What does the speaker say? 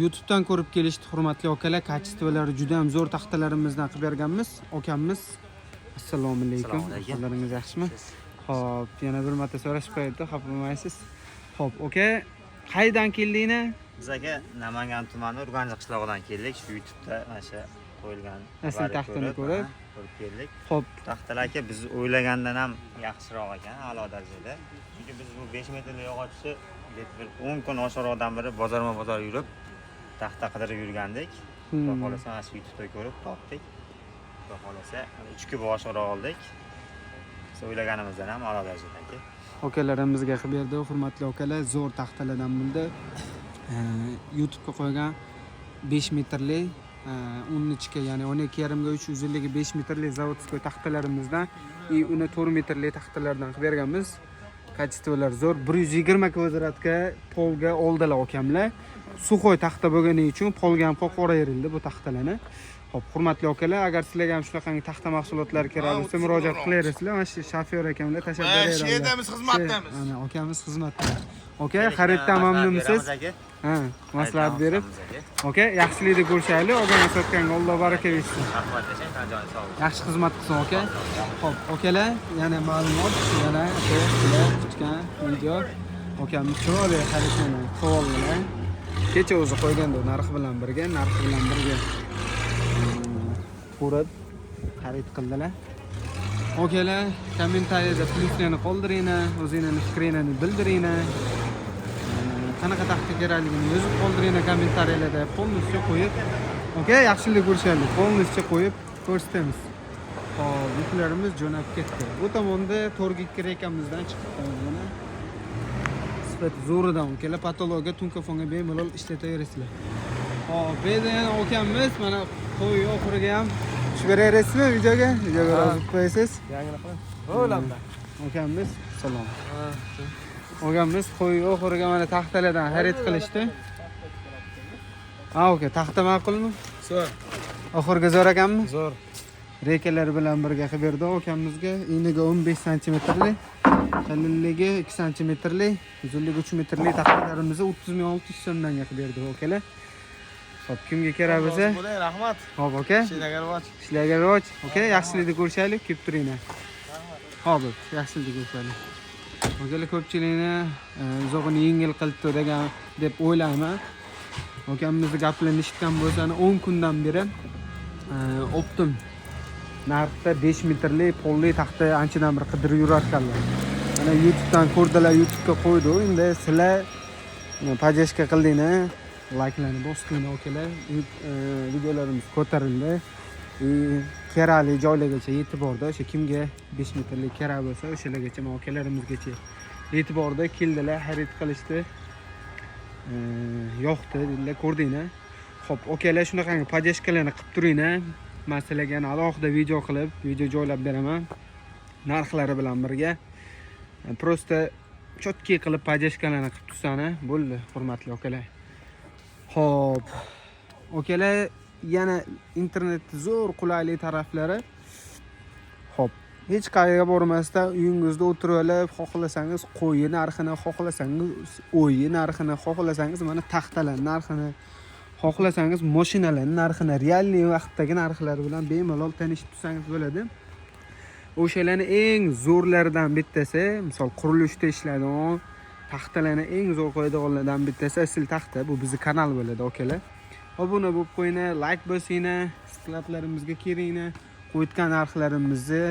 YouTubedan ko'rib kelishdi, hurmatli akalar. Качество lari juda ham zo'r taxtalarimizdan qilib berganmiz. Akamiz, assalomu alaykum. Assalomu alaykum. Ahvollaringiz yaxshimi? Xo'p, yana bir marta so'rashib qo'yadi, xafa bo'lmaysiz. Xo'p, aka, qayerdan keldinglar? Biz, aka, Namangan tumani Urganch qishlog'idan keldik. Shu YouTube'da mana shu qo'yilgan Asl xabarni taxtani ko'rib. Ha, ko'rib keldik. Taxtalar, aka, biz o'ylagandan ham yaxshiroq ekan, a'lo darajada. Chunki biz bu 5 metrli yog'ochni bir 10 kun oshiqroqdan beri bozorma bozor yurib, taxta qidirib yurgandik. Xudo xohlasa, mana shu YouTube'da ko'rib topdik. Xudo xohlasa, 3 kub oshiqroq oldik. Biz o'ylaganimizdan ham a'lo darajada, aka. Akalarimizga qilib berdi, hurmatli akalar, zo'r taxtalardan bo'ldi. YouTube'ga qo'ygan 5 metrli, 10 ichga, ya'ni 12,5 ga 3 uzunligi 5 metrli заводской taxtalarimizdan и uni 4 metrli taxtalardan qilib berganmiz. Качество lar zo'r, 120 kvadratga polga oldilar akamlar. Сухой taxta bo'lgani uchun polga ham qo'yib bu taxtalarni. Xo'p, hurmatli akalar, agar sizlarga ham shunaqangi taxta mahsulotlari kerak bo'lsa, murojaat qilaverasizlar. Mana shu shofyor akamlar tashlab Ha, beraveradilar. shu yerdamiz, xizmatdamiz. Ana, akamiz xizmatda. Aka, xariddan mamnunmisiz? Beramiz, aka. Ha, maslahat berib. Aka. Aka, yaxshilikda ko'rishaylik. Olgan sotganga Alloh baraka bersin. Rahmat, yashang, joning sog' bo'lsin. Yaxshi xizmat qilsin, aka. Xo'p, akalar, yana ma'lumot, yana aka, sizlar kutgan video. Akamiz chiroyli xaridlarni qilib oldilar. Kecha o'zi qo'ygandi narxi bilan birga ko'rib xarid qildilar. Akalar, kommentariyada plyuslarni qoldiringlar, o'zinglarni fikringlarni bildiringlar. Qanaqa taxta kerakligini yozib qoldiringlar kommentariyalarda, полностью qo'yib. Aka, yaxshilik ko'rishaylik, полностью qo'yib ko'rsatamiz. Xo'p, yuklarimiz jo'nab ketdi. Bu tomonda to'rga ikki rekamizdan chiqib qoldi mana. Sifati zo'ridan, akalar, потолок ga, тумка fonga bemalol ishlataverasizlar. Xo'p, bu yerda yana akamiz mana qo'y oxiriga ham tushib beraverasizmi videoga? Videoga rozi bo'lib qo'yasiz. Yangini qiling. O'lamda. Akamiz, salom. Akamiz qo'y oxiriga mana taxtalardan xarid qilishdi. Ha, aka, taxta ma'qulmi? Zo'r. Oxirgi zo'r ekanmi? Zo'r. Reykalar bilan birga qilib berdi akamizga. Eniga 15 santimetrli, qalinligi 2 santimetrli, uzunligi 3 metrli taxtalarimizni 30 600 so'mdan qilib berdi, akalar. Xo'p, kimga kerak bo'lsa, Rozi bo'ling, rahmat. Xo'p, aka. Ishlarga rivoj. Ishlarga rivoj. Aka, yaxshilikda ko'rishaylik, kelib turinglar. Xo'p, yaxshilikda ko'rishaylik. Akalar, ko'pchilikni uzog'ini yengil qilibdi degan deb o'ylayman. Akamizni gaplarini eshitgan bo'lsani, 10 kundan beri оптом narxda 5 metrli polli taxta anchadan bir qidirib yurar ekanlar. Mana YouTubedan ko'rdilar, YouTubega qo'ydi. Endi sizlar поддержка qildinglar, layklarni bosdinglar, akalar. Videolarimiz ko'tarildi. И kerakli joylargacha yetib bordi. O'sha kimga 5 metrli kerak bo'lsa, o'shalargacha, mana akalarimizgacha yetib bordi. Keldilar, xarid qilishdi. Yoqdi dedilar, ko'rdinglar. Xo'p, akalar, shunaqangi поддержка larni qilib turinglar. Man sizlarga yana alohida video qilib, video joylab beraman. Narxlari bilan birga. Просто четкий qilib поддержка larni qilib tursani bo'ldi, hurmatli akalar. Xo'p, akalar, yana internetni zo'r qulaylik taraflari. Xo'p, hech qayerga bormasdan uyingizda o'tirib olib, xohlasangiz qo'yi narxini, xohlasangiz o'yi narxini, xohlasangiz mana taxtalar narxini, xohlasangiz mashinalar narxini, реальный vaqtdagi narxlari bilan bemalol tanishib tursangiz bo'ladi. O'shalarni eng zo'rlaridan bittasi, misol, qurilishda ishlaydigan taxtalarni eng zo'r qo'yadiganlardan bittasi Asl taxta. Bu bizni kanal bo'ladi, akalar. Obuna bo'lib qo'yinglar, layk bosinglar, skladlarimizga kiringlar, qo'yayotgan narxlarimizni.